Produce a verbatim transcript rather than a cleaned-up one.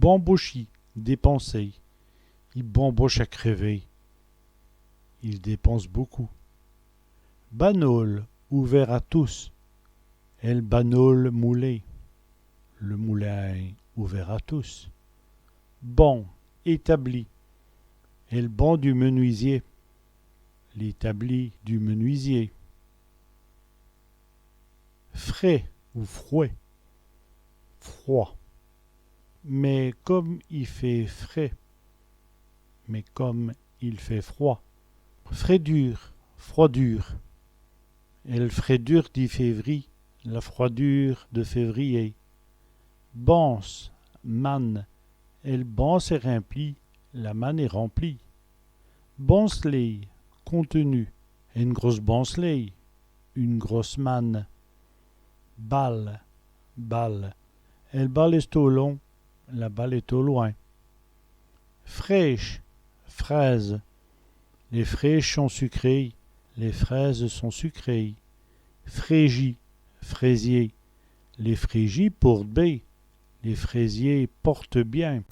Bambochî, dépenser. I bamboche à crèver. Il dépense beaucoup. Banåle, ouvert à tous. El banåle moulé. Le moulin ouvert à tous. Ban, établi. El ban du menuisier. L'établi du menuisier. Frèd ou frwèd. Froid. Mès come i fét frèd. Mais comme il fait froid. Frèdûre, froidure. El frèdûre di févri, la froidure de février. Banse, manne. El banse èst rimplie, la manne est remplie. Banseléye, contenu. Ène grosse banseléye, une grosse manne. Bale, balle. El bale èst å lon, la balle est au loin. Frêjes, fraises. Lès frêjes sont sucrées, les fraises sont sucrées. Frêjî, fraisier. Lès frêjî pôrtent bén, les fraisiers portent bien.